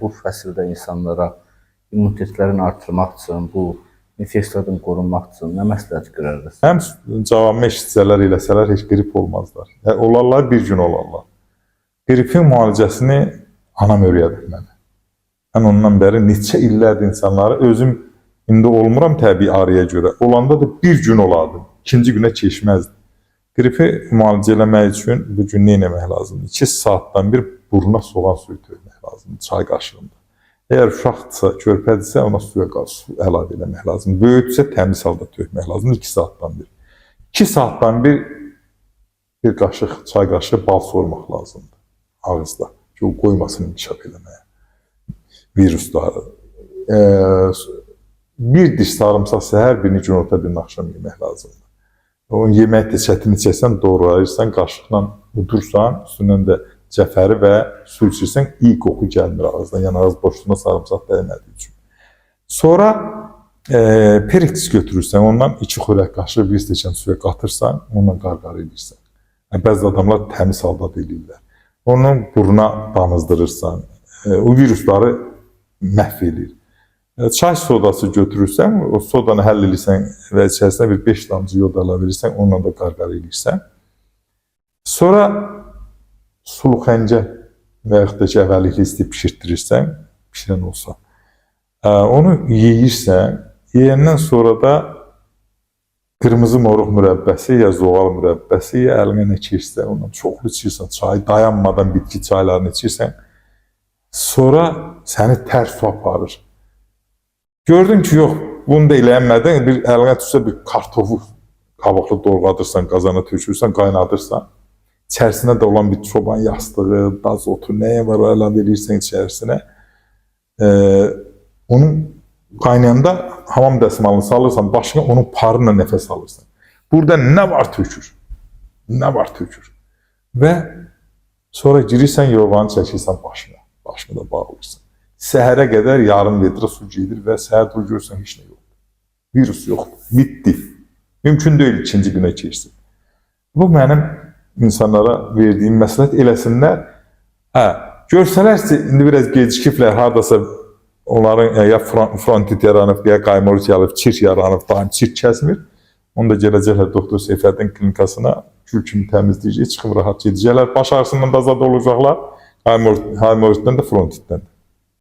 Bu fəsildə insanlara immunitetlərini artırmaq üçün, bu infeksiyadan qorunmaq üçün nə məsləhət görərdiniz? Həm cavabımı eşitsələr, eləsələr heç qrip olmazlar. Yəni, olarlar, bir gün olarlar. Qripin müalicəsini anam öyrədib mənə. Mən ondan bəri neçə illərdir insanları özüm indi olmuram təbii arıya görə. Olanda da bir gün olardım. İkinci günə keçməzdi. Qripi müalicə eləmək üçün bu gün nə etmək lazımdır? 2 saatdan bir buruna soğan suyu tökmək lazımdır çay qaşığında. Əgər uşaqdırsa, körpədirsə ona suya su əlavə eləmək lazımdır. Böyükdürsə təmiz halda tökmək lazımdır 2 saatdan bir. 2 saatdan bir bir qaşıq, çay qaşığı bal sormaq lazımdır ağızda ki, o qoymasın inkişaf eləməyə virusları. Bir diş sarımsaq səhər, birini günorta, birini axşam yemək lazımdır. Onun yemək də çətin içəsən, doğrayırsan, qaşıqla udursan, üstündən də cəfəri və su içirsən, iyi qoxu gəlmir ağızdan, yəni ağız boşluğuna sarımsaq dəymədiyi üçün. Sonra pereks götürürsən, ondan 2 xörək qaşığı bir stəkan suya qatırsan, onunla qarqara edirsən. Yəni, bəzi adamlar təmiz halda da eləyirlər. Onun buruna damızdırırsan, o virusları məhv eləyir. Çay sodası götürürsən, o sodanı həll eləyirsən və içərisinə bir 5 damcı yod əlavə edirsən, onunla da qarqara eləyirsən. Sonra sulu xəncə və yaxud da ki, əvvəlliklə isti bişirtdirirsən, bişirən olsa. Onu yeyirsən, yeyəndən sonra da qırmızı moruq mürəbbəsi ya zoğal mürəbbəsi ya əlinə nə keçsə, ondan çoxlu içirsən, çay dayanmadan bitki çaylarını içirsən. Sonra səni tər su aparır. Gördün ki, yox, bunu da eləyənmədin, bir əlinə düşsə bir kartofu qabıqlı doğradırsan, qazana tökürsən, qaynadırsan. İçərisinə də olan bir çoban yastığı, daz otu, nəyə var o əlavə eləyirsən içərisinə. Onun qaynayanda hamam dəsmalını salırsan, başına onun parıyla nəfəs alırsan. Burada nə var tökür? Nə var tökür? Və sonra girirsən, yorğanı çəkirsən başına. Başını da bağlayırsan. Səhərə qədər yarım litre su gedir və səhər durur görürsən heç nə yoxdur. Virus yoxdur. Bitdi. Mümkün deyil ikinci günə keçsin. Bu mənim insanlara verdiyim məsləhət eləsinlər. Hə, görsələr ki, indi biraz gecikiblər, hardasa onların ya frontit yaranıb, ya qaymorit yaranıb, çirk yaranıb, daim çirk kəsmir. Onu da gələcəklər doktor Seyfəddin klinikasına, kül kimi təmizləyəcək, çıxıb rahat gedəcəklər. Baş ağrısından da azad olacaqlar, haymoritdən də, frontitdən də.